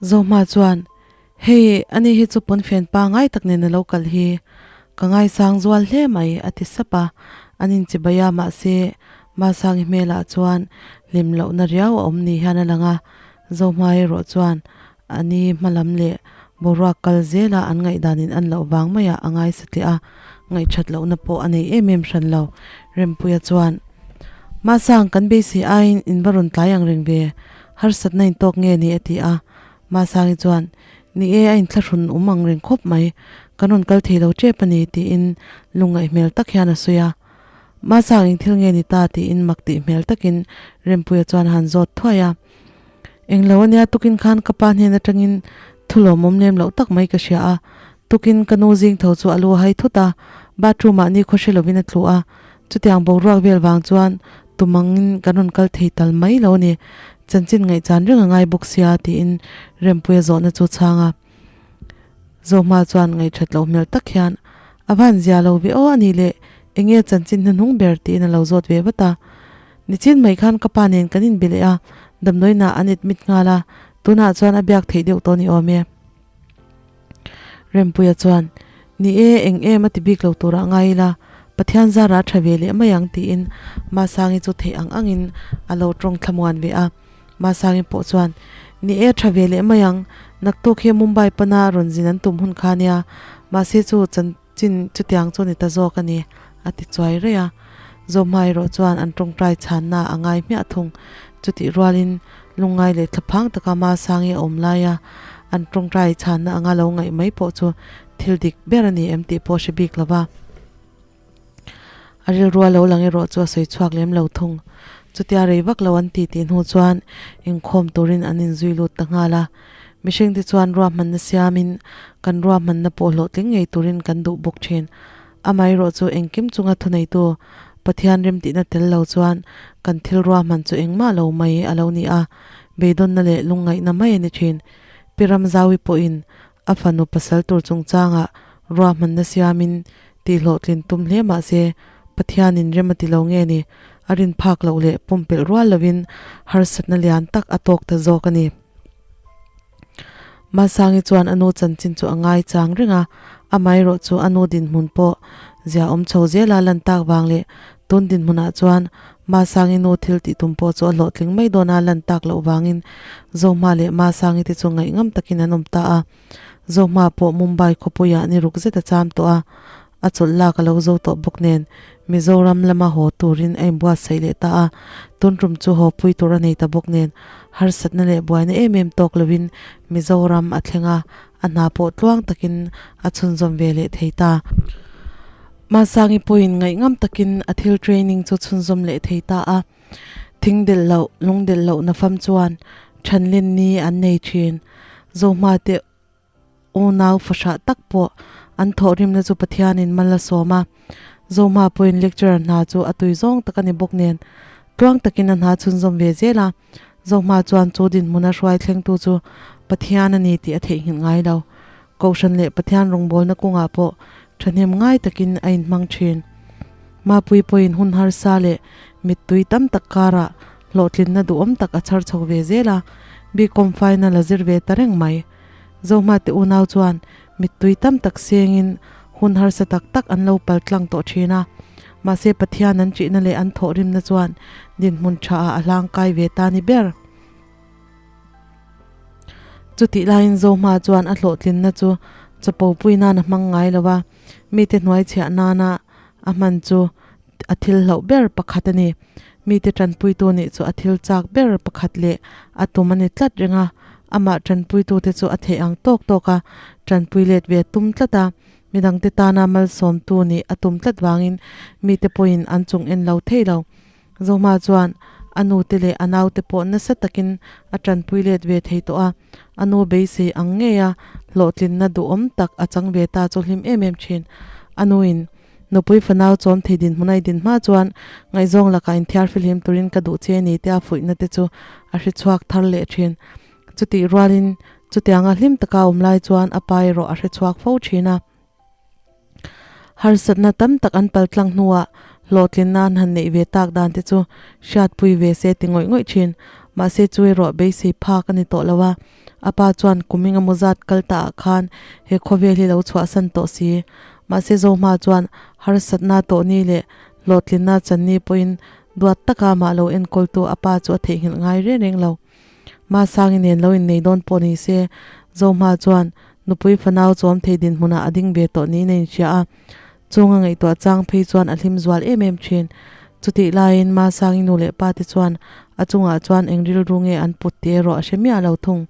Zohma chuan, Hei, ani hi chu pawnfen pangai tak nen a lo kal hi. Ka ngaisang zual hle mai, a ti sap a. An inchibai a, mahse, Masangi hmelah chuan hlim lohna riau a awm ni hian a lang a. Zohma erawh chuan ani hmalam leh boruak kal zela an ngaihdanin an loh vang maiah a ngaisa teh a, ngaihthat lohna pawh a nei em em hran lo. Rempuia chuan, Masang, kan beisei aiin in va rawn tlai ang reng ve, harsatna in tawk nge ni? a ti a. Masangi chuan, Ni e, a inthlahrun awm ang reng khawp mai, kan rawn kal thei lo tep a ni, tiin lungngaih hmel tak hian a sawi a. Masang, eng thil nge ni ta? tiin mak tih hmel takin Rempuia chuan a han zawt thuai a. Englo ania tukin khan ka pa hnen atangin thu lawmawm lem loh tak mai ka hria a, tukin ka nu zing tho chu a lu a hai thut a, bathroom ah ni khaw hre lovin a tlu a, chutiang boruak vel vang chuan tumangin kan rawn kal thei tal mai lo a ni, chanchin ngaihchan reng a ngai bawk sia tiin Rempuia zawhna chu chhang a. Zohma chuan ngaihthat loh hmel tak hian a van zia lo ve aw a nih leh enge chanchin hnuhnung ber tiin a lo zawt ve vat a. Nichin mai khan ka pa nen kan inbe leh a, damdawiinah an admit nghal a, tunah chuan a biak theih deuh tawh ni awm e. Rempuia chuan, Ni e, eng em a ti bik lo turah ngai ila, Pathian zara a tha ve leh mai ang tiin Masangi chu theih ang angin a lo tawng thlamuan ve a. Masangi pawh chuan, Ni e, tha ve leh mai ang, naktuk hi Mumbai pana rawn zin an tum hun kha nia, mahse chu Chin chutiang chu ni ta zawk a ni, a ti chuai raih a. Zawmhma erawh chuan an tawngtai chhanna a ngai hmiah thung. Chutih rualin lungngai leh thlaphang taka Masangi a awm laia an tawngtai chhanna anga lo ngaih mai pawh chu thil dik ber a ni em tih pawh hre bik lo va. A rilrua lo lang erawh chu a sawi chhuak lem lo thung. Chutia rei vak lo an ti tih hnu chuan inkhawm turin an inzui lut ta nghal a. Mihringte chuan ruahmanna siamin kan ruahmanna pawh hlawhtling ngei turin kan duh bawk thin. Amaherawh chu engkim chunga thuneitu Pathian remtihna tel lo chuan kan thil ruahman chu engmah lo mai a lo ni a, beidawnna leh lungngaihna mai a ni thin. Pi Ramzaui pawhin a fanu pasal tur chungchangah ruahmanna siamin tih hlawhtlin tum hle mah se Pathianin rem a ti lo nge ni, a rin phak loh leh pumpelh rual lovin harsatna lian tak a tawk ta zawk a ni. Masangi chuan a nu chanchin chu a ngai chang reng a, amaherawh chu a nu dinhmun pawh zia awm chho zela lan tak vang leh tun dinhmunah chuan Masangi nu thil tih tum pawh chu a hlawhtling mai dawna lan tak loh vangin Zohma leh Masangi te chu ngaihngam takin an awm ta a. Zohma pawh Mumbai khawpuiah ni ruk zet a cham tawh a, A chawlh lak a lo zo tawh bawk nen Mizoram lama haw turin a inbuatsaih leh ta a, tun tum chu haw pui tur a nei ta bawk nen harsatna leh buaina em em tawk lovin Mizoram a thleng a, a hna pawh tluang takin a chhunzawm ve leh thei ta. Masangi pawhin ngaihngam takin a thil training chu chhunzawm leh thei ta a, thing delh loh, lung delh loh nafam chuan thanlen ni an nei thin. Zohma te Unau fahrah tak pawh an thawhrimna chu Pathianin mal a sawm a. Zohma pawhin lecturer hna chu a tui zawng tak a ni bawk nen tluang takin a hna chhunzawm ve zel a. Zohma chuan chu dinhmuna hruai thlengtu chu Pathian a ni tih a theihnghilh ngai lo. Kohhran leh Pathian rawngbawlna kawngah pawh thahnem ngai takin a inhmang thin. Mapui pawhin hun harsa leh mittui tam tak karah hlawhtlinna duhawm tak a chhar chho ve zel a, BCom final a zir ve ta reng mai. Zohma te unau chuan mittui tam tak sengin hun harsa tak tak an lo pal tlang tawh thin a, mahse Pathian an ṭihna leh an thawhrimna chuan dinhmun ṭha ah a hlang kai ve ta ni ber. Chutih laiin Zohma chuan a hlawhtlinna chu chapo pui nan a hmang ngai lo a, mite hnuaichhiah nana a hman chu a thil hlauh ber pakhat a ni. Mite tanpuitu nih chu a thil chak ber pakhat leh a tum a ni tlat reng a, amah tanpuitute chu a theih ang tawk tawk a, tanpui let ve a tum tlat a, midangte tana malsawmtu nih a tum tlat vangin mite pawhin an chung en lo thei lo. Zohma chuan a nute leh a naute pawh nasa takin a tanpui let ve thei tawh a, a nu beisei ang ngeia hlawhtlinna duhawm tak a chang ve ta chu hlim em em thin. A nuin Nupui fanau chawm thei dinhmun a i din hma chuan ngaihzawng lakah inthiar fihlim turin ka duh che a ni tia fuihna te chu a hre chhuak thar leh thin. Chutih rualin chutianga hlim taka awm lai chuan a pa erawh a hre chhuak fo thin a. Harsatna tam tak an paltlang hnuah hlawhtlin nan han neih ve tak dan te chu hriatpui ve se ti ngawih ngawih thin. Mahse chu erawh beisei phak a ni tawh lo a. A pa chuan kum engemaw zat kal ta ah khan he khawvel hi lo chhuahsan tawh si. Mahse Zohma chuan harsatna tawh ni leh hlawhtlinna chan ni pawhin duat taka mah lo enkawltu a pa chu a theihnghilh ngai reng reng lo. Masangi nen lo innei dawn pawh ni se, Zohma chuan nupui fanau chawm thei dinhmunah a ding ve tawh niin a inhria a. Chung a ngaihtuah chang phei chuan a hlim zual em em thin. Chutih laiin Masangi nu leh pa te chuan a chungah chuan eng rilru nge an put tih erawh a hre miah lo thung.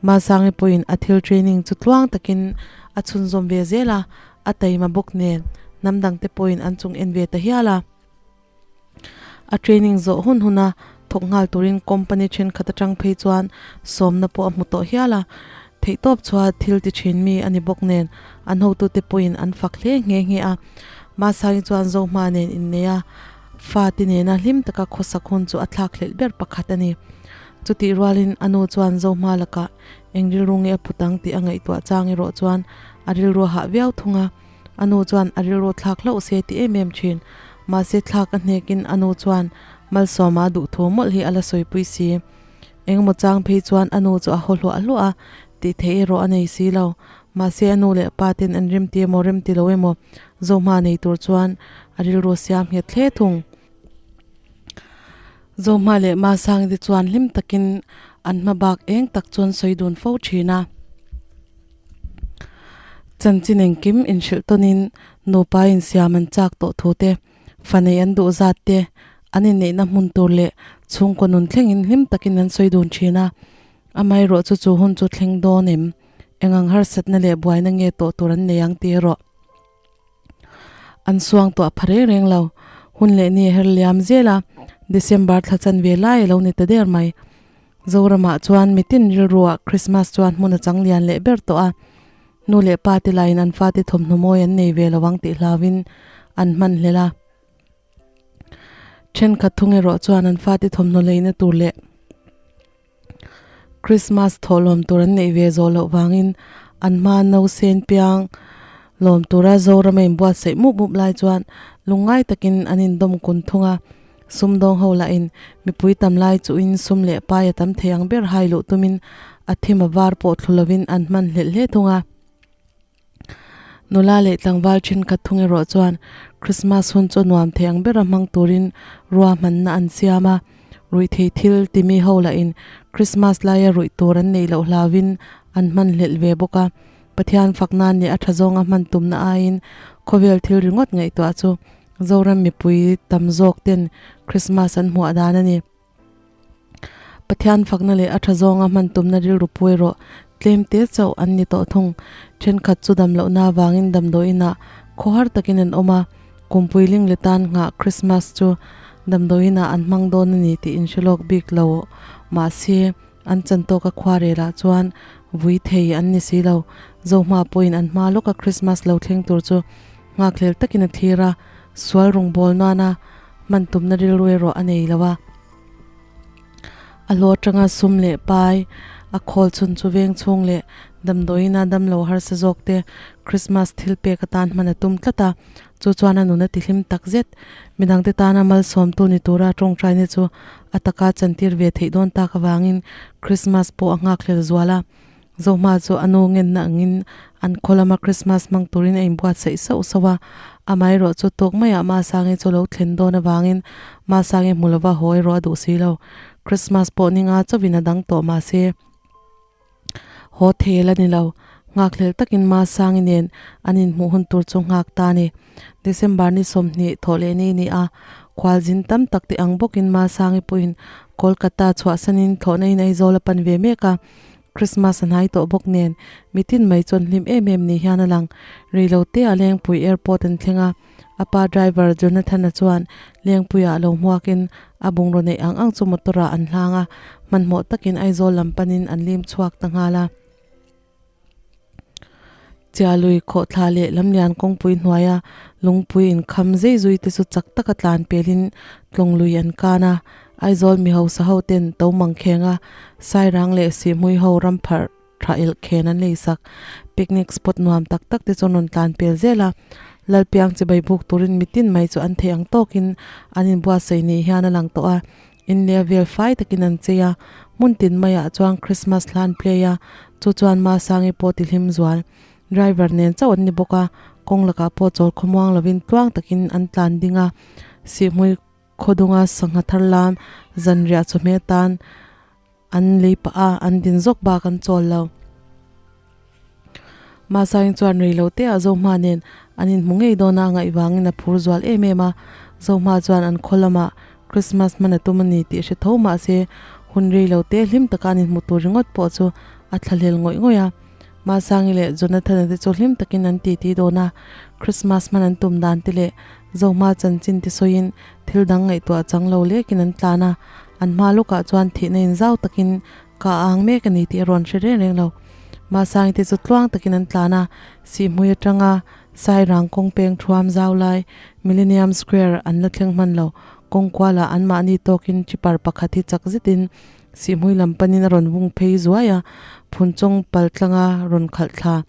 Masangi pawhin a thil training chu tluang takin a chhunzawm ve zel a, a taima bawk nen hnam dangte pawhin an chung en ve ta hial a. A training zawh hun huna thawk nghal turin company thenkhat atang phei chuan sawmna pawh a hmu tawh hial a, theihtawp chhuah thil ti thin mi a ni bawk nen an hotute pawhin an fak hle nghe nghe a. Masangi chuan Zohma nen innei a, fate nena hlim taka khawsak hun chu a thlak hlelh ber pakhat a ni. Chutih rualin a nu chuan Zohma lakah eng rilru nge a put ang tih a ngaihtuah chang erawh chuan a rilru a hah viau thung a. A nu chuan a rilru thlak hlauh se ti em em thin. Mahse thlak a hnekin a nu chuan Malsawma a duh thu mawlh hi a la sawipui si. Engemaw chang phei chuan a nu chu a haw hluah hluah a, tih theih erawh a nei si lo. Mahse a nu leh pa ten an remti emaw remti lo emaw Zohma nei tur chuan a rilru siam nghet hle thung. Zohma leh Masang te chuan hlim takin an hma bak eng tak chuan sawi dun fo thin a. Chanchin engkim inhrilh tawnin nupa insiam an chak tawh thu te, fa nei an duh zat te, an inneihna hmun tur leh chhungkaw nun thlengin hlim takin an sawi dun thin a. Amaherawh chu chu hun chu thleng dawn em? Engang harsatna leh buaina nge tawh tur an nei ang tih erawh An suang tawh a pha reng reng lo. Hun leh ni a her liam zel a, December thla chan ve lai a lo ni ta der mai. Zoramah chuan mitin rilruah Christmas chuan hmun a chang lian leh ber tawh a. Nu leh pa te laiin an fate thawmhnaw mawi an nei ve lo ang tih hlauhin an hman hlel a. Thenkhat thung erawh chuan an fate thawmhnaw leina tur leh Christmas thawhlawm tur an neih ve zawh loh vangin an hma nausen piang lawm tura Zorama inbuatsaih mup mup lai chuan lungngai takin an indawm kun thung a, sumdawng ho lahin mipui tam lai chuhin sum leh pai a tam thei ang ber hai luh tumin a thim a var pawh thlu lovin an hman hlelh hle thung a. Nula leh tlangval thenkhat thung erawh chuan Christmas hun chu nuam thei ang bera hmang turin ruahmanna an siam a, ruihthei thil timi ho lahin Christmas laia ruih tur an neih loh hlauhin an hman hlelh ve bawk a. Pathian fak nan leh a tha zawnga hman tumna aiin khawvel thil ringawt ngaihtuah chu Zoram mipui tam zawk ten Christmas an hmuah dan a ni. Pathian fakna leh a tha zawnga hman tumna rilru pu erawh tlem te chauh an ni tawh thung. Thenkhat chu dam lohna avangin damdawiinah khawhar takin an awm a, kumpui ling leh tan nghah Christmas chu damdawiinah an hmang dawn a ni tih inhre lawk bik lo mahse an chan tawka khuarelah chuan vui thei an ni si lo. Zohma pawhin an hma lawka Christmas lo thleng tur chu nghakhlel takin a thlir a, sual rawngbâwl nana hman tumna rilru erawh a nei lo a. A hlawh atanga sum leh pai a khawl chhun chu veng chhung leh damdawiina damlo harsa zawk te Christmas thil pek atan hman a tum tlat a, chu chuan a nun a tihlim tak zet. Midangte tana malsawmtu ni tura tawngtaina chu a taka chantir ve theih dawn tak avangin Christmas pawh a nghakhlel zual a. Zohma chu a nu ngenna angin an khaw lama Christmas hmang turin a inbuatsaih sauh sauh a, amaherawh chu tawk maiah Masangi chu lo thlen dawn avangin Masangi hmu lova haw erawh a duh si lo. Christmas pawh ninga chauhin a dang tawh mahse haw thel a ni lo. Nghakhlel takin Masangi nen an inhmuh hun tur chu nghak ta a ni. December ni 20 thawh leh ni ni a, khualzin tam tak te ang bawkin Masangi pawhin Kolkata chhuahsanin thlawhna in Aizawl a pan ve mek a. Christmas a hnai tawh bawk nen mitin mai chuan hlim em em ni hian a lang. Reilote a Lengpui Airport an thleng a, a pa driver Jonathan-a chuan Lengpuiah lo hmuakin a bungraw neih ang ang chu motor ah an hlang a, hmanhmawh takin Aizawl lam panin an lim chhuak ta nghal a. Chialui khawhthla leh lamlian kawngpui hnuaia lungpui inkham zei zui te chu chak taka tlan pelin tlawnglui an kan a, Aizawl mi hausa ho ten to mangkhenga Sairang leh Sihhmui ho ram pharh tha elh khen an lei sak. Picnic spot nuam tak tak te chuan rawn tlan pel zel a, Lalpiang chibai buk turin mitin mai chu an theih ang tawkin an inbuatsaih ni hian a lang tawh a. In leh a vel fai takin an chei a, Hmun tin maiah chuan Christmas hla an play a, chu chuan Masangi pawh ti hlim zual. Driver nen chauh an ni bawk a, kawng lakah pawh chawl khawmuang lovin tluang takin an tlan ding a, Sihhmui khawdunga sangha thar lam zanriah chawhmeh tan an lei pah a, an din zawk bak an chawl lo. Masaing chuan rei lo te ah Zohma nen an inhmu ngei dawn a, ngaih vangin a phur zual em em a. Zohma chuan an khaw lamah Christmas hman a tum a ni tih hre tho mah se, hun rei lo te hlim taka an inhmu tur ringawt pawh chu a thlahlel ngawih ngawih a. Masangi leh Jonathan-a te chu hlim takin an titi dawn a, Christmas hman an tum dan te leh Zohma chanchin te sawiin thil dang ngaihtuah chang lo lekin an tlan a, an hma lawkah chuan thihna inzau takin Ka ang mek a ni tih a rawn hre reng reng lo. Mahsangi te chu tluang takin an tlan a, Sihhmui atanga Sairang kawng peng thuam zau lai Millennium Square an la thleng hman lo. Kawng kualah anmahni tawkin chipar pakhat hi chak zetin Sihhmui lam panin a rawn vung phei zuai a, Phunchawng pal tlanga rawn khalh thla.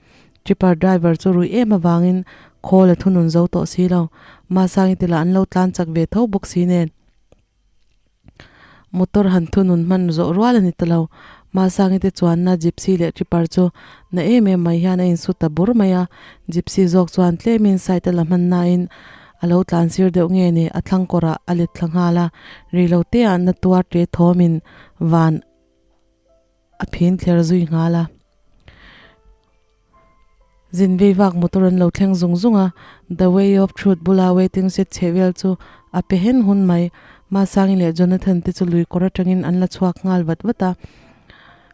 Chipar driver chu rui em avangin khawl a thunun zo tawh si lo. Mahsangi te lah an lo tlan chak ve tho bawk si nen. Motor han thunun hman zawh rual a ni ta lo. Masangi te chuanna gypsy leh tripper chu na em em mai hian a insu ta bur mai a. Gypsy zawk chuan tlemin side a la hman nain a lo tlan sir deuh nge ni a thlang kawrah a let thla nghal a. Rei lo te ah na tuar ṭe thawmin van a phin thler zui nghal a. Zin vei vak motor an lo thleng zung zung a, The Way of Truth bula waiting shed chhe vel chu a pe hen hun mai. Masangi leh Jonathan te chu lui kawr atangin an la chhuak nghal vat vat a.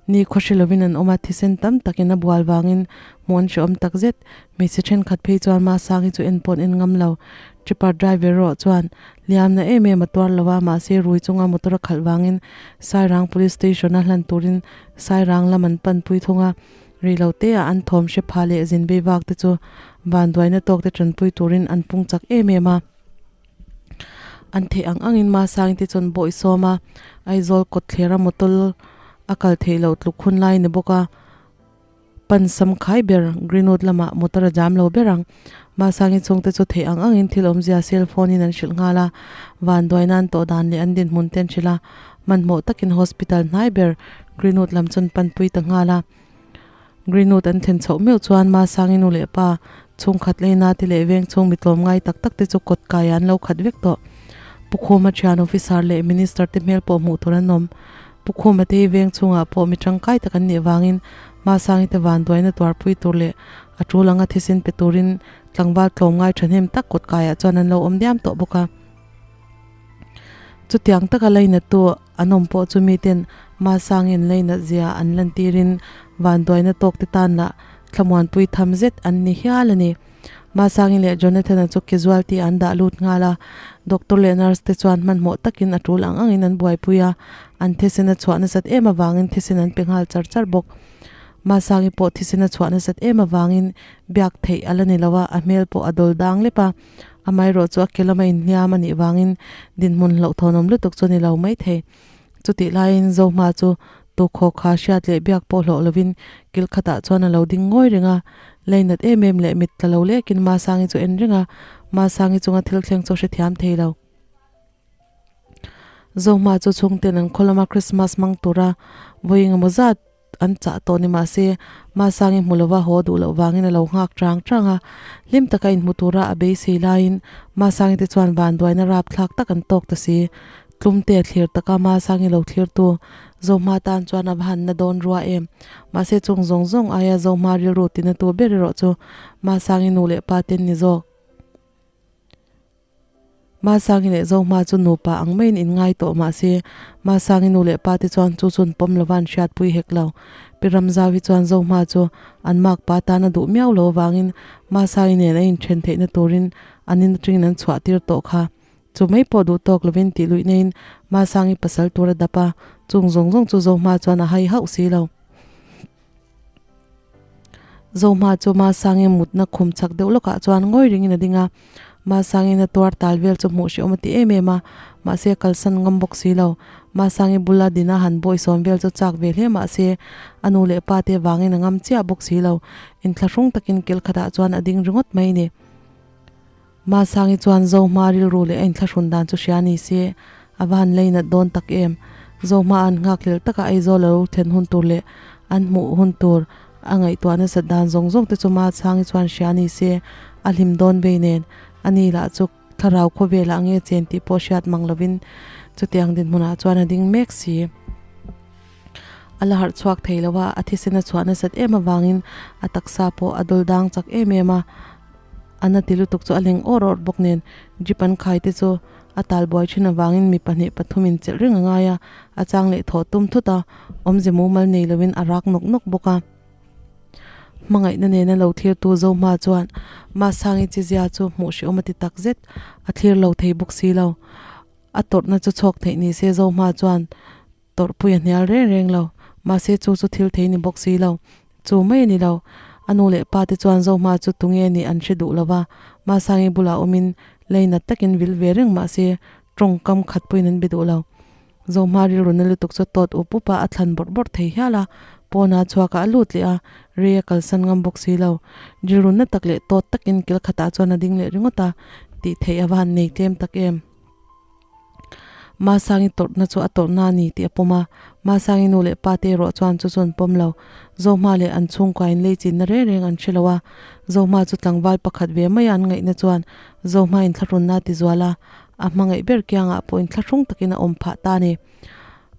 Ni khawhri lovin an awm a, thisen tam takin a bual vangin hmuh an hrehawm tak zet. Hmeichhe thenkhat phei chuan Masangi chu en paw'n en ngam lo. Tripper driver erawh chuan hliamna em em a tuar lo a, mahse rui chunga motor a khalh vangin Sairang Police Station a hlan turin Sairang lam an panpui thung a. Rei lo te ah an thawm hre pha leh zin bei vak te chu vanduaina tawk te tanpui turin an pung chak em em a. An theih ang angin Masang te chuan bawih sawm a, Aizawl kawtthlera motor a kal theih loh tluk hun lai ni bawk a, pan sam khai ber Greenwood lamah motor a jam lo ber ang. Masangi chhungte chu theih ang angin thil awmzia cell phone in an hrilh nghal a, vanduaina an tawh dan leh an dinhmun te an hrilh a, hmanhmawh takin hospital hnai ber Greenwood lam chuan panpui ta nghal a. Greenwood an thlen chhoh meuh chuan Masangi nu leh pa chhungkhat leina te leh veng chhung mi tlawm ngai tak tak te chu kawt kaiah an lo khat vek tawh. Pu Khuma thian officer leh minister te hmel pawh hmuh tur an awm. Pu Khuma te hi veng chhungah pawh mi tangkai tak an nih vangin Masangi te vanduaina tuarpui tur leh a tul anga thisen pe turin tlangval tlawm ngai thahnem tak kawt kaiah chuan an lo awm diam tawh bawk a. Chutiang taka lainattu an awm pawh chu miten Masangin lainat zia an lantirin vanduaina tawk te tan lah thlamuanpui tham zet an ni hial a ni. Masangi leh Jonathan-a chu casualty an dah lut nghal a, doctor leh nurse te chuan hmanhmawh takin a tul ang angin an buaipui a, an thisen a chhuah nasat em avangin thisen an pe nghal char char bawk. Masangi pawh thisen a chhuah nasat em avangin biak theih a la ni lo a, a hmel pawh a dawl dang lep a, amaherawh chu a ke lama inhliam a nih vangin dinhmun hlauhthawnawm lutuk chu a ni lo maithei. Chutih laiin Zohma chu tukhaw kha hriat leh biak pawh hlawh lovin kil khatah chuan a lo ding ngawi reng a, leinat em em leh mit tla lo lekin Masangi chu en reng a, Masangi chunga thil thleng chu a hrethiam thei lo. Zohma chu chhungten an khaw lama Christmas hmang tura vawi engemaw zat an chah tawh ni mahse Masangi hmu lova haw duh loh vangin a lo nghak chang chang a, hlim taka inhmu tura a beisei laiin Masangi te chuan vanduaina rapthlak tak an tawk ta si. Tlumte a thlir taka Masangi lo thlirtu Zohma tan chuan a va han na dawn rua em. Mahse chung zawng zawng aia Zohma rilru tinatu ber erawh chu Masangi nu leh pa ten ni zawk. Masangi leh Zohma chu nupa ang maiin in ngai tawh mahse Masangi nu leh pa te chuan chu chun pawm lova an hriatpui hek lo. Pi Ramzau hi chuan Zohma chu an makpa tan a duh miau lo avangin Masangi nen a inthen theihna turin an in atangin an chhuah tir tawh kha. Chu mai pawh duh tawk lovin tih luih neiin Masangi pasal tur a dap a, chung zawng zawng chu Zohma chuan a hai hauh si lo. Zohma chu Masangi mutna khum chak deuh lawkah chuan ngawi ringin a ding a, Masangi'n a tuar tal vel chu hmuh hrehawm a ti em em a, mahse a kalsan ngam bawk si lo. Masangi bula dina han bawi sawm vel chu chak ve hle mahse a nu leh pa te vangin a ngam chiah bawk si lo. Inthlahrung takin kil khatah chuan a ding ringawt mai ni. Masangi chuan Zohma rilru leh a inthlahrun dan chu hria ni se, a va han lei nat dawn tak em. Zohma an nghakhlel taka Aizawl a lo thlen hun tur leh an hmuh hun tur a ngaihtuah nasat dan zawng zawng te chu Machhangi chuan hria ni se a hlim dawn vei nen a ni lah chu thlarau khawvelah nge chen tih pawh hriat mang lovin chutiang dinhmunah chuan a ding mek si. A la harh chhuak thei lo a, a thisen a chhuah nasat em avangin a taksa pawh a dul dang chak em em a, a na ti lutuk chu a leng awr awr bawk nen drip an khai te chu a tal buai thin avangin mi pahnih pathum in chelh reng a ngai a, a chang leh thawh tum thut a, awmze mumal nei lovin a rak nawk nawk bawk a. Hmangaihna nena lo thlirtu Zohma chuan Masangi chizia chu hmuh hrehawm a ti takzet, a thlir lo thei bawk si lo. A tawrhna chu chhawk theih ni se Zohma chuan tawrhpui a hnial reng reng lo. Mahse chu chu thil thei ni bawk si lo. Chu mai a ni lo. A nu leh pa te chuan Zohma chu tunge nih an hre duh lo va, Masangi bulah awmin leinat takin vil ve reng mahse tawngkam khat pawhin an be duh lo. Zohma rilru na lutuk chu tawt up up a, a thlan bawrh bawrh thei hial a. Pawn a chhuak a, a lut leh a, rei a kalsan ngam bawk si lo. Rilru na tak leh tawt takin kil khatah chuan a ding leh ringawt a, tih theih a va han nei tlem tak em. Masangi tawrhna chu a tawrhna a ni tih a pawm a, Masangi nu leh pa te erawh chuan chu chu an pawm lo. Zohma leh an chhungkua in lei chinna reng reng an hre lo a, Zohma chu tlangval pakhat ve maia an ngaihna chuan Zohma inthlahrunna a ti zual a, a hmangaih ber kiangah pawh inthlahrung takin a awm phah ta a ni.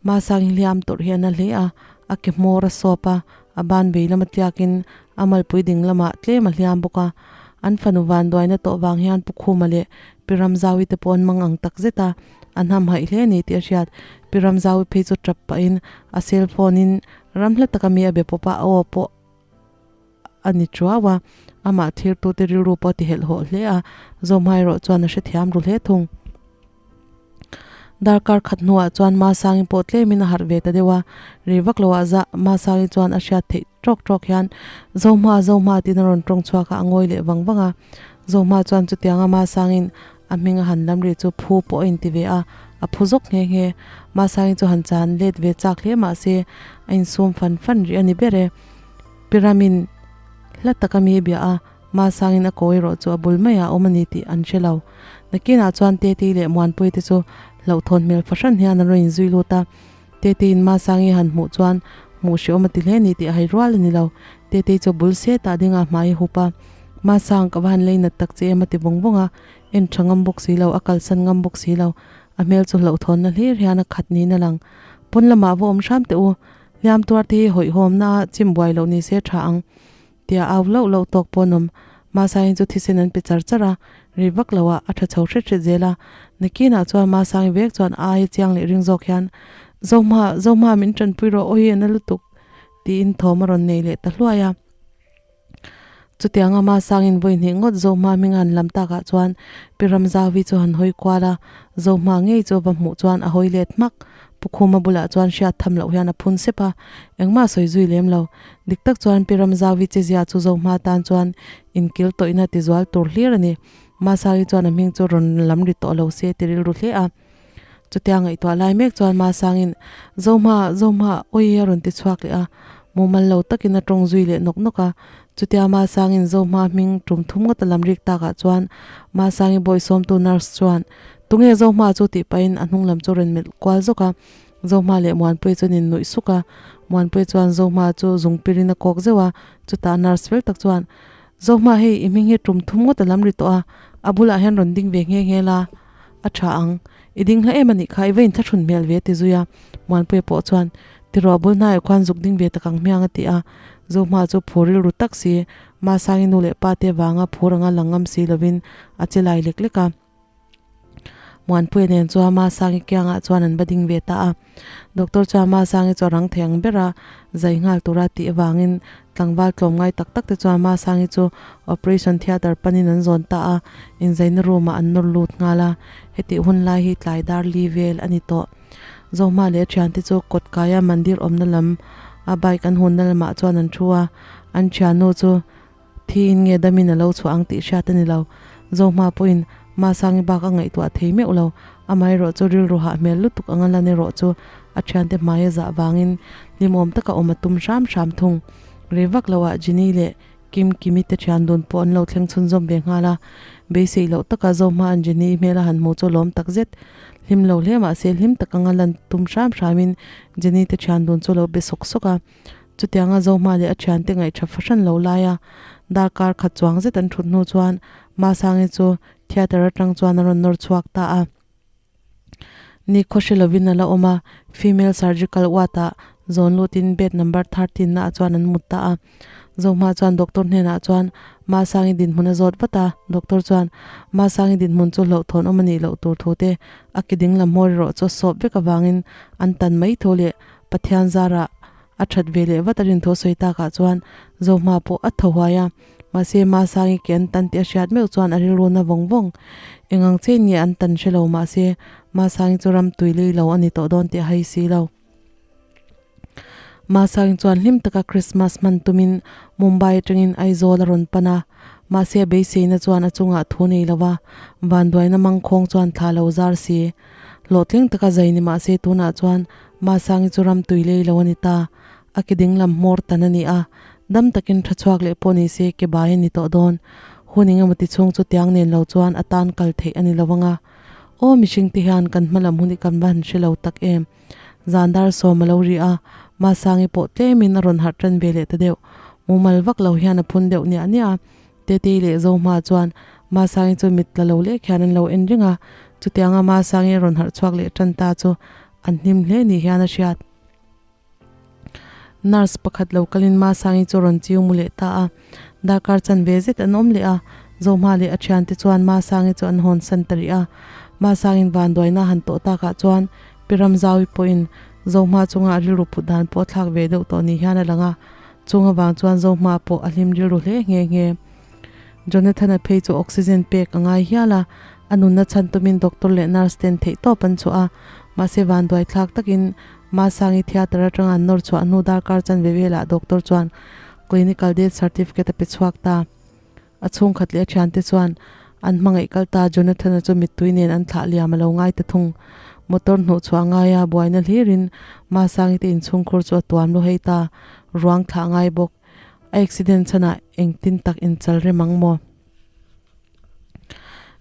Masangi hliam tawrh hi a na hle a, a ke hmawr a sawp a, a ban vei lama tliakin a malpui ding lamah tlem a hliam bawk a. An fanu vanduaina tawh vang hian Pu Khuma leh Pi Ramzaui te pawh an mang ang tak zet a, an hamhaih hle a ni tih a hriat. Pi Ramzaui phei chu tap pahin a cell phone in ram hla taka mi a be pawp a, a aw pawh a ni chuau a, amah thirtute rilru pawh a ti helhhawh hle a, Zawmhma erawh chuan a hrethiam ru hle thung. Darkar khat hnuah chuan Masangi pawh tlemin a harh ve ta deuh a, rei vak loah zah Masangi chuan a hriat theih tawk tawk hian Zohma, Zohma tiin a rawn tawng chhuak a, a ngawi leh vang vang a. Zohma chuan chutianga Masangin a hming a han lam ri chu phu pawh a inti ve a, a phu zawk nghe nghe. Masangi chu han chan let ve chak hle mah se a insum fan fan rih a ni ber e. Pyramid hla taka mi a bia a, Masangin a ko erawh chu a bul maiah a awm a ni tih an hre lo. Nakinah chuan Tetei leh Muanpuii te chu hlauhthawn hmel fahran hian an rawn inzui lut a. Teteiin Masangi han hmuh chuan hmuh hrehawm a ti hle a ni tih a hai rual a ni lo. Tetei chu bul setah ding a hmai a hup a, Masang, ka va han lei nat tak che em a ti vawng vawng a. En tha ngam bawk si lo, a kalsan ngam bawk si lo. A hmel chu hlauhthawnna hlir hian a khat niin a lang. Pawn lamah va awm hram teh u. Hliam tuar te hi hawihhawmna a chim buai loh ni se tha ang. Tia au loh loh tawk pawh an awm. Masangi chu thisen an pe char char a, ri vak lo ah a tha chho hret hret zel a. Nakinah chuan Masangi vek chuan ai chiang leh ring zawk hian, Zohma, Zohma min tanpui rawh awi a na lutuk, tiin thawm a rawn nei leh ta hluai a. Chutianga Masangin vawi hnih ngawt Zohma hming a han lam takah chuan Pi Ramzaui chu han hawi kual a, Zohma ngei chu va hmuh chuan a hawi let hmak. Pu Khuma bulah chuan hriat tham loh hian a phun sep a, engmah sawi zui lem lo. Dik tak chuan Pi Ramzaui chezia chu Zohma tan chuan inkil tawihna tizual tur hlir a ni. Masangi chuan a hming chu rawn lam ri tawh lo se ti rilru hle a. Chutia ngaihtuah lai mek chuan Masangin, Zohma, Zohma, awi a rawn ti chhuak leh a. Mumal lo takin a tawng zui leh nawk nawk a. Chutia Masangin Zohma hming tum thum ngawt a lam rik takah chuan Masangi bawihsawmtu nurse chuan, Tunge Zohma chu tih pahin a hnung lam chu rawn melh kual zawk a. Zohma leh Muanpuii chuan in nuih suk a. Muanpuii chuan Zohma chu zung pirin a kawk zeuh a. Chutah nurse fel tak chuan, Zohma hei i hming hi tum thum ngawt a lam ri tawh a, a bulah hian rawn ding ve nghe nghe la, a tha ang. I ding hla em a nih kha, i va inthlahrun hmel ve ti zui a. Muanpuii pawh chuan, Tiraw a bul hnaiah khuan zuk ding ve tak ang hmiang a ti a. Zohma chu phur rilru tak si, Masangi nu leh pa te vanga phur anga lang ngam si lovin a che lai lek lek a. Muanpuia nen chuan Masangi kiangah chuan an va ding ve ta a. Doctor chuan Masangi chu a rang thei ang ber a, zai nghal tura tih avangin tlangval tlawm ngai tak tak te chuan Masangi chu operation theatre panin an zawn ta a, inzaina room ah an nawr lut nghal a. Hetih hun lai hi tlai dar li vel a ni tawh. Zohma leh a thiante chu kawt kaia mandir awmna lam a bike an hunna lamah chuan an thu a, an thiannu chu Thi in nge damin a lo chhuah ang tih hriat a ni lo. Zohma pawhin Masangi bak a ngaihtuah thei meuh lo. Amaherawh chu rilru hah hmel lutuk anga lan erawh chu a thiante hmai a zah vangin hlimawm taka awm a tum hram hram thung. Rei vak loah Jenny leh Kim Kimi te thian dun pawh an lo thleng chhunzawm ve nghal a. Beisei loh taka Zohma an Jenny hmel a han hmu chu lawm tak zet. Hlim lo hle mahse hlim tak anga lan tum hram hramin Jenny te thian dun chu lo be sawk sawk a. Chutianga Zohma leh a thiante ngaihtha fahran lo laia darkar khat chuang zet an thut hnu chuan Masangi chu theatre atang chuan a rawn nawr chhuak ta a. Ni khawhre lovin a la awm a, female surgical ward ah zawn lutin bed number 13 na ah chuan an mut ta a. Zohma chuan doctor hnenah chuan Masangi dinhmun a zawt vat a, doctor chuan Masangi dinhmun chu hlauhthawn awm a nih loh tur thu te a ki ding lam hmawr erawh chu a sawp vek avangin an tan mai tho leh Pathian zarah a that ve leh vat a rin thu a sawi takah chuan Zohma pawh a tho huai a. Mahse, Masangi ke an tan tih a hriat meuh chuan a rilru na vawng vawng. Eng ang chen nge an tan hre lo mahse, Masangi chu ram tui lei lo a ni tawh dawn tih a hai si lo. Masangi chuan hlim taka Christmas hman tumin Mumbai atangin Aizawl a rawn pan a. Mahse, a beiseina chuan a chungah thu nei lo va, vanduaina mangkhawng chuan thla lo zar si. Hlawhtling taka zai ni mahse tunah chuan Masangi chu ram tui lei lo a ni ta. A ke ding lam hmawr tan a ni a, dam takin tha chhuak leh pawh ni se ke bai a ni tawh dawn. Hun eng emaw ti chhung chu tiang nen lo chuan a tan kal theih a ni lo ang a. Aw mihring te hian kan hma lam hun hi kan va han hre lo tak em. Zan dar sawm a lo ri a, Masangi pawh tlemin a rawn harh tan ve leh ta deuh. Mumal vak lo hian a phun deuh niah niah a. Tetei leh Zohma chuan Masangi chu mit tla lo lek hian an lo en reng a, chutianga Masangi a rawn harh chhuak leh tan ta chu an hnim hle ni hian a hriat. Nurse pakhat lo kalin Masangi chu rawn chiu mu leh ta a, darkar chanve zet an awm leh a, Zohma leh a thiante chuan Masangi chu an hawn san ta rih a. Masangin vanduaina han tawh takah chuan Pi Ramzaui pawhin Zohma chunga a rilru put dan pawh a thlak ve deuh tawh ni hian a lang a, chung avang chuan Zohma pawh a hlim rilru hle nghe nghe. Jonathan-a phei chu oxygen pek a ngai hial a, a nunna chhan tumin doctor leh nurse ten theihtawp an chhuah a, mahse vanduai thlak takin Masangi theatre atanga an nawr chhuah hnu darkar chanve velah doctor chuan clinical death certificate a pe chhuak ta. A chhungkhat leh a thiante chuan an hmangaih kal ta Jonathan-a chu mittui nen an thlah liam a lo ngai ta thung. Motor hnuh chhuah ngaia buaina hlirin Masangi te inchhungkhur chu a tuam lu hei ta, ruang thlah ngai bawk. A accident chhanah engtin tak inchal rem ang maw?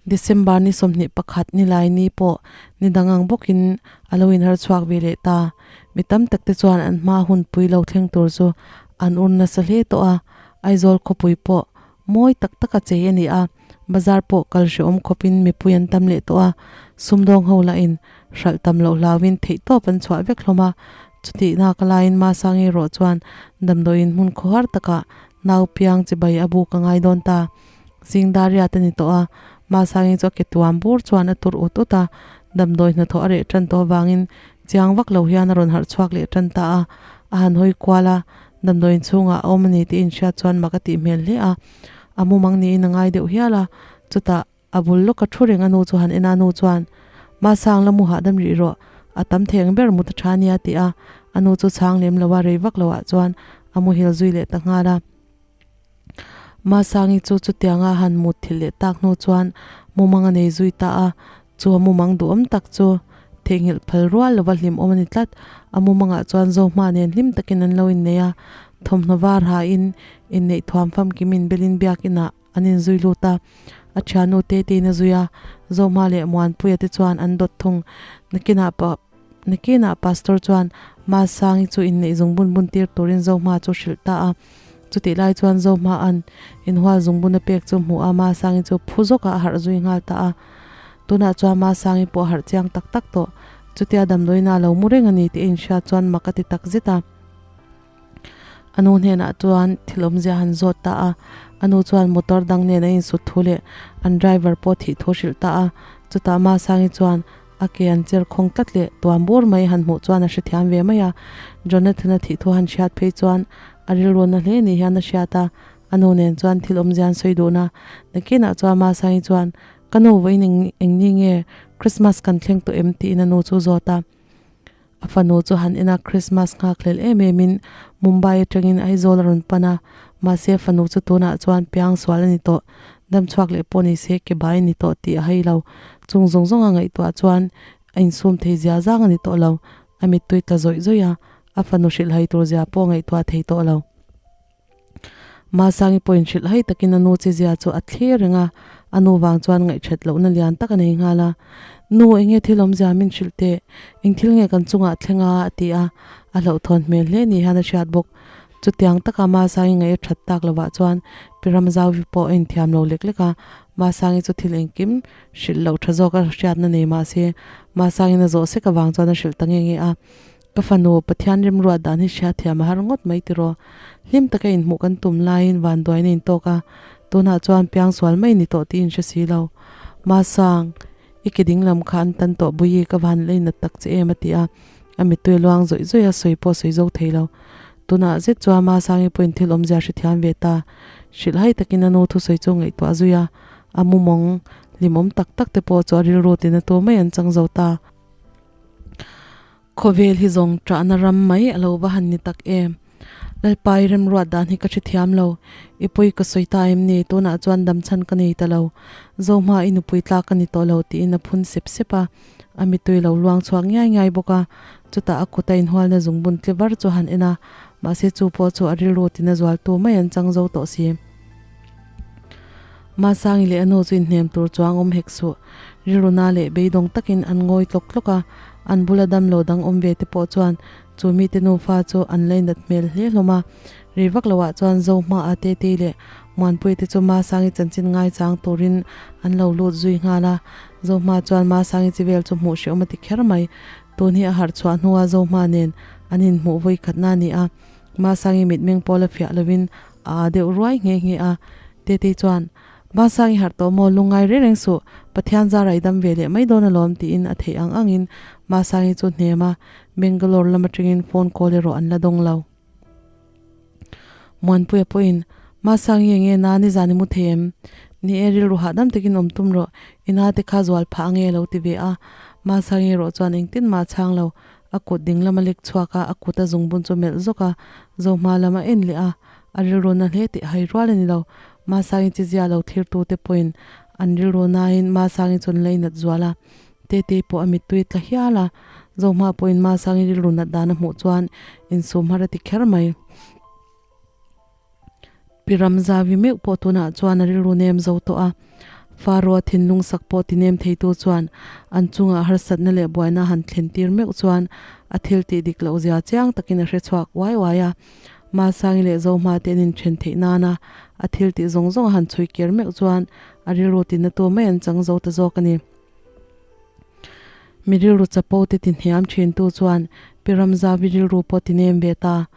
December ni 21 ni lai ni pawh ni dang ang bawkin a lo inhar chhuak ve leh ta. Mi tam tak te chuan an hma hun pui lo thleng tur chu an ur nasa hle tawh a, Aizawl khawpui pawh mawi tak taka chei a ni a, bazar pawh kal hrehawm khawpin mipui an tam leh tawh a, sumdawng ho lahin hralh tam loh hlauhin theihtawp an chhuah vek hlawm a, chutih nak laiin Masangi erawh chuan damdawiin hmun khawhar takah nau piang chibai a buk a ngai dawn ta. Zingdariat a ni tawh a, Masangi chu a ke tuam bur chuan a tur ut ut a, damdawi hnathawh a reh tan tawh avangin chiang vak lo hian a rawn harh chhuak leh tan ta a, a han hawi kual a, damdawiin chhungah a awm a ni tih inhriat chuan mak a tih hmel hle a, a mumang niin a ngai deuh hial a, chutah a bul lawka thu reng a nu chu han en a, a nu chuan Masang la mu hahdam rih rawh, a tam thei ang ber mut a tha a nia ti a, a nu chu chhang lem lo a, rei vak lo ah chuan a muhil zui leh ta nghal a. Masangi chu chutianga han mut thilh leh tak hnu chuan mumang a nei zui ta a, chu a mumang duhawm tak chu theihnghilh phal rual lova hlimawm a ni tlat. A mumangah chuan Zohma nen hlim takin an lo innei a, thawmhnaw var hain inneih thuam famkim inbelin biakinah an inzui lut a, a thiannu Tetein a zui a, Zohma leh Muanpuia te chuan an dawt thung. Nakinah pawh. Nakinah Pastor chuan Masangi chu inneih zungbun bun tir turin Zohma chu hrilh ta a. Chutih lai chuan Zohma'n inhual zungbun a pek chu hmuh a, Masangi chu phu zawkah a harh zui nghal ta a. Tunah chuan Masangi pawh a harh chiang tak tak tawh. Chutia damdawiina a lo mu reng a ni tih a inhriat chuan mak a ti tak zet a. A nu hnenah chuan thil awmzia han zawt ta a, a nu chuan motor dang nen a insut thu leh an driver pawh thih thu a hrilh ta a. Chutah Masangi chuan a ke an cher khawng tlat leh tuam bur mai han hmuh chuan a hrethiam ve mai a. Jonathan-a thih thu han hriat phei chuan a rilru na hle ni hian a hriat a, a nu nen chuan thil awmzia an sawi dun a. Nakinah chuan Masangi chuan, Ka nu vawiin eng eng ni nge Christmas kan thleng tawh em? tiin a nu chu zawt a. A fanu chu han en a, Christmas nghakhlel em em in Mumbai atangin Aizawl a rawn pan a, mahse fanu chu tunah chuan piang sual a ni tawh, dam chhuak leh pawh ni se ke bai a ni tawh tih a hai lo. Chung zawng zawng a ngaihtuah chuan a insum thei zia zang a ni tawh lo, a mittui tla zawih zawih a, a fanu hrilhhai tur zia pawh a ngaihtuah thei tawh lo. Masangi pawhin hrilhhai takin a nu chi zia chu a thlir reng a, A nu vang chuan ngaihthat lohna lian tak a nei nghal a. Nu, enge thil awmzia min hrilh teh? Eng thil nge kan chungah thleng a? a ti a, a hlauhthawn hmel hle ni hian a hriat bawk. Chutiang taka Masangi ngaih a that tak lovah chuan Pi Ramzauvi pawh a inthiam lo lek lek a, Masangi chu thil engkim hrilh loh tha zawk a hriatna nei mah se, Masangi'n a zawh sek avang chuan a hrilh ta nge nge a. Ka fanu, Pathian rimruat dan hi hriatthiam a har ngawt mai tiraw? Hlim taka inhmuh kan tum laiin vanduaina in tawk a, tunah chuan piangsual mai ni tawh tih in hre si lo. Masang, i ke ding lam kha an tan tawh Buyi ka van lei nat tak che em a ti a, a mittui luang zawih zawih a, sawi pawh sawi zo thei lo. Tunah zet chuan Masangi pawhin thil awmzia hrethiam ve ta. Hrilhhai takin a nu thusawi chu ngaihtuah zui a, a mumawng hlimawm tak tak te pawh chu a rilru tina tu mai an chang zo ta. Khawvel hi zawng ṭahna ram mai a lo va han ni tak em? Lalpa i remruat dan hi ka hrethiam lo. I pawi ka sawi ta em ni? Tunah chuan damchhan ka nei ta lo. Zohma i nupui tlak ka ni tawh lo tiin a phun sep sep a. A mittui lo luang chhuak ngiai ngiai bawk a. Chutah a kuta inhualna zungbun tle var chu a han en a. Mahse chu pawh chu a rilru tina zualtu mai an chang zo tawh si. Masangi leh a nu chu inhnem tur chuang awm hek suh. Rilruna leh beidawng takin an ngawi tlawk tlawk a, an bula damlo dang awm ve te pawh chuan chu mite nufa chu an lainat hmel hle hlawm a. Rei vak loah chuan Zohmaa Tetei leh Muanpuii te chu Masangi chanchin ngaichang turin an lo lut zui nghal a. Zohma chuan Masangi chi vel chu hmuh hrehawm a ti kher mai. Tun hi a harh chhuah hnua Zohma nen an inhmuh vawi khatna a ni a. Masangi mitmeng pawh la fiah lovin a aa deuh ruai nghe nghe a. Tetei chuan, Masang i harh tawh maw, lungngai reng reng suh, Pathian zara i dam ve leh mai dawn alawm tiin a theih ang angin Masangi chu hnem a, Bangalore lam atangin phone call erawh an la dawng lo. Muanpuia pawhin, Masangi enge na nizan i mu thei em? Ni e, rilru hahdam takin awm tum rawh, i na te kha zual phah ange a lo ti ve a. Masangi erawh chuan engtin mah a chhang lo, A kut ding lam a lek chhuak a, a kut a zungbun chu melh zawk a, Zohma lam a en leh a, a rilru na hle tih hai rual a ni lo. Masangi chi zia lo thirtu te pawhin an rilru nain Masangi chu an la inat zual a, Tetei pawh a mittui tla hial a, Zohma pawhin Masangi rilru nat dan a hmuh chuan insum har a ti kher mai. Pi Ramzavi meuh pawh tunah chuan a rilru nem zo tawh a, Faro-a thinlung sak pawh ti nem theitu chuan an chungah harsatna leh buaina han thlen tir meuh chuan a thil tih dik loh zia chiang takin a hre chhuak uai uai a. Masangi leh Zohma te an inthen theih nana a thil tih zawng zawng a han chhui kir meuh chuan a rilru tinatu mai an chang zo ta zawk a ni. Mi rilru chapo te ti hniam thin tu chuan Pi Ramzavi rilru pawh ti nem ve ta.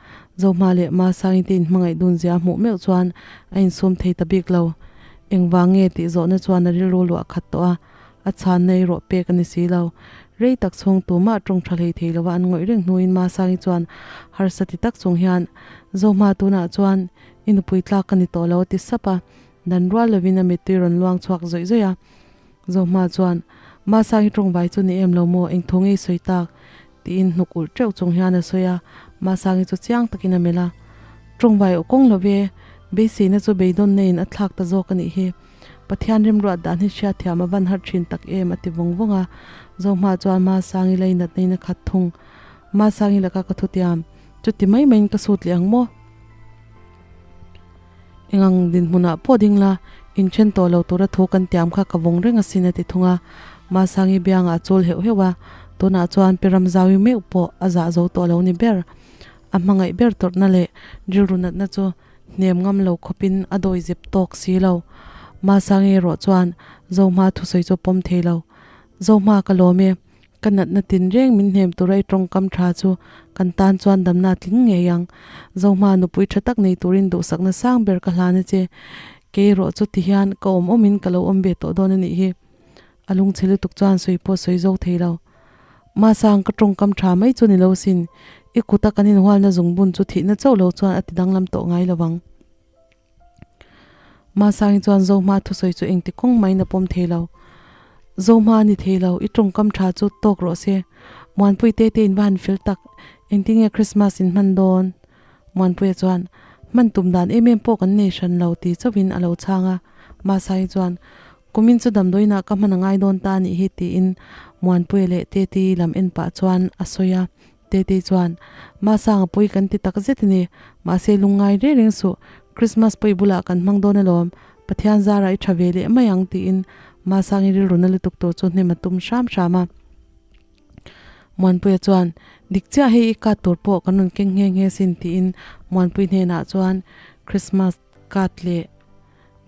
Zohma leh Masangi te inhmangaih dun zia hmuh meuh chuan a insum thei ta bik lo. Engvang nge tih zawhna chuan a rilru luah khat tawh a, a chhanna erawh pek a ni si lo. Rei tak chhung tumah tawng tha hlei thei lova an ngawih reng hnuin Masangi chuan harsa ti tak chung hian, Zohma tunah chuan i nupui tlak ka ni tawh lo a ti sap a, dan rual lovin a mittui rawn luang chhuak zawih zawih a. Zohma chuan, Masangi tawngvai chu ni em lo maw, eng thu ngei sawi tak? tiin hnuk ulh teuh chung hian a sawi a, Masangi chu chiang takin a melh a. Tawngvai aw kawng lo ve, beiseina chu beidawn neiin a thlak ta zawk a nih hi. Pathian rimruat dan hi hriatthiam a van har thin tak em a ti vawng vawng a. Zohma chuan Masangi lei nat neiin a khat thung. Masangi laka ka thutiam, chuti mai maiin ka sut leh ang maw? Engang dinhmunah pawh ding la, inthen tawh lo tura thu kan tiam kha ka vawng reng asin a ti thung a. Masangi biangah a chul heuh heuh a, tunah chuan Pi Ramzaui meuh pawh a zah zo tawh lo ni ber. A hmangaih ber tawrhna leh rilru natna chu hnem ngam lo khawpin a dawi zep tawk si lo. Masangi erawh chuan Zohma thusawi chu a pawm thei lo. Zohma ka lawm e, Ka natna tinreng min hnem tura i tawngkam tha chu kan tan chuan damna a tling ngei ang. Zohma nupui tha tak nei turin duhsakna sang ber ka hlan a che. Kei erawh chu ti hian ka awm awmin ka lo awm ve tawh dawn a nih hi. A lungchhe lutuk chuan sawi pawh sawi zo thei lo. Masang ka tawngkam tha mai chu ni lo sin. I kuta kan inhualna zungbun chu thihna chauh lo chuan a ti danglam tawh ngai lo ang. Masangi chuan Zohma thusawi chu engti kawng maiin a pawm thei lo. Zohma a ni thei lo, i tawngkam tha chu tawk rawh se. Muanpui te te in va han fel tak, engtin nge Christmas in hman dawn? Muanpuia chuan, Hman tum dan em em pawh kan nei hran lo ti chauhin a lo chhang a. Masangi chuan, Kumin chu damdawiinah ka hman a ngai dawn ta a nih hi tiin Muanpuia leh Tete lam en pah chuan a sawi a. Tetei chuan, Masanga pawh hi kan ti tak zet a ni. Mahse lungngai reng reng suh. Christmas pawh i bulah kan hmang dawn alawm. Pathian zara i tha ve leh mai ang tiin Masangi rilru na lutuk tur chu hnem a tum hram hram a. Muanpuia chuan, Dik chiah hei i card tur pawh kan rawn keng nghe nghe sin tiin Muanpui hnenah chuan Christmas card leh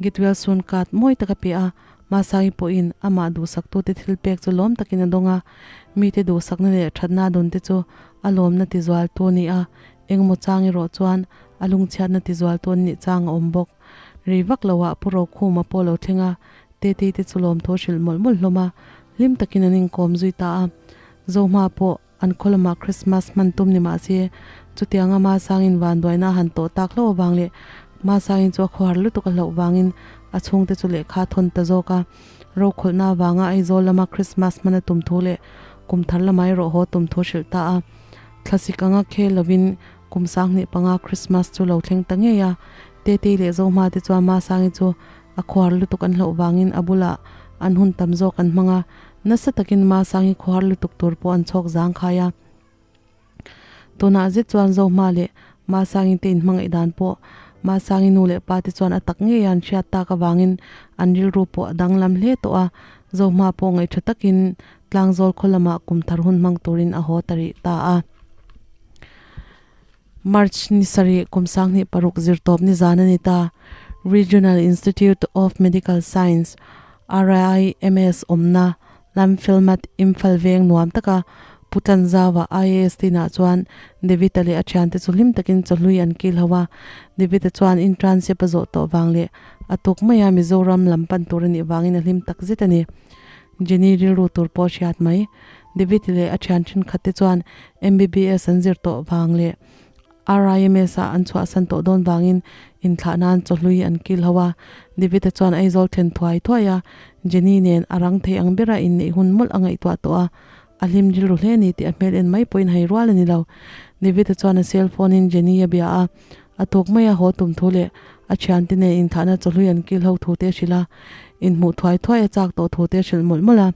Get well soon card mawi tak a pe a. Masangi pawhin amah duhsaktute thil pek chu lawm takin a dawng a, mite duhsakna leh thatna dawnte chu a lawmna tizualtu a ni a, engemaw chang erawh chuan a lungchhiatna tizualtu an nih chang a awm bawk. Rei vak loah Pu Rokhuma pawh lo thleng a, Tetei te chu lawmthu a hrilh mawlh mawlh hlawm a, hlim takin an inkawm zui ta a. Zohma pawh an khaw lamah Christmas hman tum ni mah se, chutianga Masangin vanduaina a han tawh tak hlauh avang leh Masangin chu a khawhar lutuk a hlauh vangin a chhungte chu lehkha a thawn ta zawk a. Rokhawlhna avanga Aizawl lama Christmas hman a tum thu leh kum thar lamah erawh haw tum thu a hrilh ta a. Thlasik anga khel lovin kum 2005 Christmas chu lo thleng ta ngei a. Tetei leh Zohma te chuan Masangi chu A khuar lutuk an hlauh vangin a bulah an hun tam zawk an hmang a, nasa takin Masangi khuar lutuk tur pawh an chhawk zangkhai a. Tunah zet chuan Zohma leh Masangi te inhmangaih dan pawh Masangi nu leh pa te chuan a tak ngei a an hriat tak avangin an rilru pawh a danglam hle tawh a, Zohma pawh ngaihṭha takin Tlangzawl khaw lamah kum thar hun hmang turin a haw ta rih ta a. March ni sarih kum 26 zirtawp ni zan a ni ta. Regional Institute of Medical Science, RIMS, awmna Lamfilmat Imphal veng nuam taka Pu Tlanzauva IAS tinah chuan David-a leh a thiante chu hlim takin chawhlui an kil ho a. David-a chuan internship a zawh tawh vang leh a tuk maia Mizoram lam pan tur a nih vangin a hlim tak zet a ni. Jenny rilru tur pawh a hriat mai. David leh a thian thenkhat te chuan MBBS an zir tawh vang leh RIMS ah an chhuahsan tawh dawn vangin inthlah nan chawhlui an kil ho a. David-a chuan Aizawl thlen thuai thuai a, Jenny nen a rang thei ang bera inneih hun mawlh a ngaihtuah tawh a, a hlim rilru hle ni tih a hmel en mai pawhin hai rual a ni lo. David-a chuan a cell phone in Jenny a bia a, a tuk mai a haw tum thu leh a thiante nen inthlahna chawhlui an kil ho thu te a hrilh a, inhmuh thuai thuai a chak tawh thu te a hrilh mawlh mawlh a.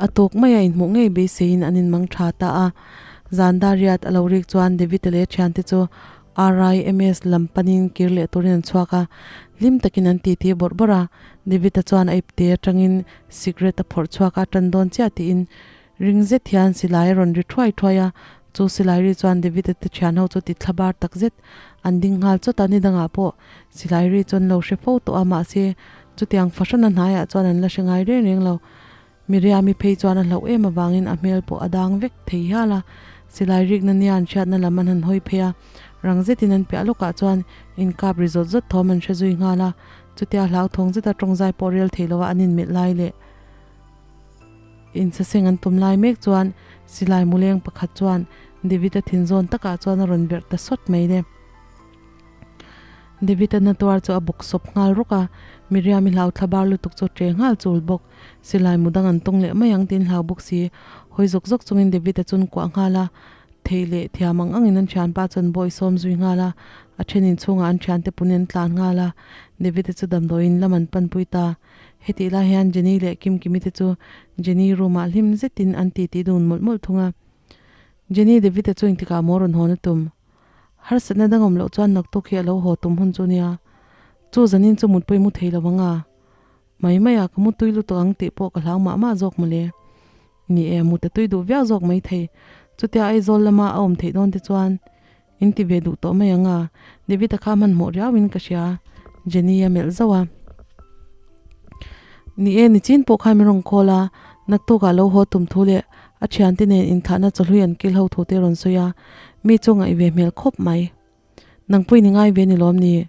A tawk maia inhmuh ngei beiseiin an inmang tha ta a. Zan dar riat a lo rik chuan David-a leh a thiante chu RIMS lam panin kir leh turin an chhuak a, hlim takin an titi bawrh bawrh a. David-a chuan a ipte atangin cigarette a phawrh chhuak a, tan dawn chiah tiin ring zet hian silai a rawn ri thuai thuai a. Chu silai ri chuan David-a te thian ho chu ti thla bar tak zet an ding nghal chawt a, nidangah pawh silai ri chu an lo hre fo tawh a, mahse Chutiang fahran a hnaiah chuan an la hre ngai reng reng lo. Miriami phei chuan a hlauh em avangin a hmel pawh a dang vek thei hial a. Silai rikna nia an hriatna lam an han hawi phei a, rang zetin an piah lawkah chuan inkap ri zawt zawt thawm an hre zui nghal a. Chutia hlauthawng zeta tawngzai pawh rel thei loa an inmelh lai leh insaseng an tum lai mek chuan silai muleng pakhat chuan David-a thinzawn takah chuan a rawn verh ta sawt mai le. David-a na tuar chu a bawk sawp nghal rawk a, Miriam-i hlau thla bar lutuk chu ṭe nghal chul bawk. Silai mu dang an tawng leh mai ang tiin hlau bawk si. Hawi zawk zawk chungin David-a chu an kuah nghal a, thei leh thiam ang angin an ṭhianpa chu an bawi sawm zui nghal a, a ṭhen inchhungah an ṭhiante punin an tlan nghal a, David-a chu damdawiin lam an panpui ta. Hetih lai hian Jenny leh Kimkimi te chu Jenny room-ah hlim zetin an titi dun mawlh mawlh thung a. Jenny, David-a chu engtikah maw rawn hawn a tum? Harsatna dang awm loh chuan naktuk hi a lo haw tum hun chu nia. Chu zanin chu mutpui mu thei lo ang a. Mai mai a, ka mu tui lutuk ang tih pawh ka hlau mah mah zawk mawle. Ni e, mut a tui duh viau zawk mai thei. Chutia Aizawl lama a awm theih dawn te chuan in ti ve duh tawh mai ang a. David-a kha hmanhmawh riauin ka hria, Jenny a melh zauh a. Ni e, nichin pawh khan min rawn call a, naktukah lo haw tum thu leh a thiante nen inthlahna chawhlui an kil ho thu te rawn sawi a, mi chu ngaih ve hmel khawp mai. Nangpui ni ngai ve ni lawm ni?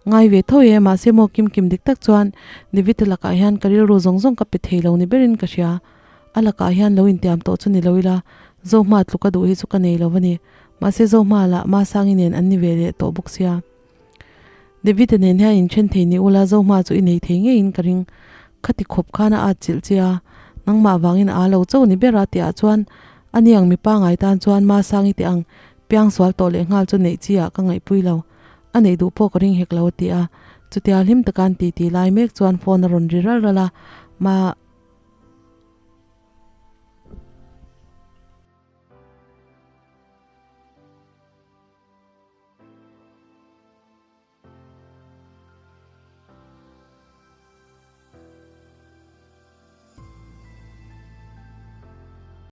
Ngai ve tho e, mahse maw kim kim dik tak chuan David-a lakah hian ka rilru zawng zawng ka pe thei lo ni berin ka hria. A lakah hian lo intiam tawh chu ni lo ila, Zohma tluka duh hi chu ka nei lo a ni. Mahse Zohma lah Masangi nen an ni ve leh tawh bawk sia. David-a nen hian inthen thei ni ula Zohma chu i nei thei ngeiin ka ring. Khati khawp khan a at chilh che a, nangmah vangin a lo cho ni ber a tihah chuan a ni ang mipa ngai tan chuan Masangi teh ang piangsual tawh leh nghal chu neih chi ah ka ngaihpui lo. A neih duh pawh ka ring hek lo a ti a. Chutia hlim taka an titi lai mek chuan phone a rawn ri ral ral a, Ma.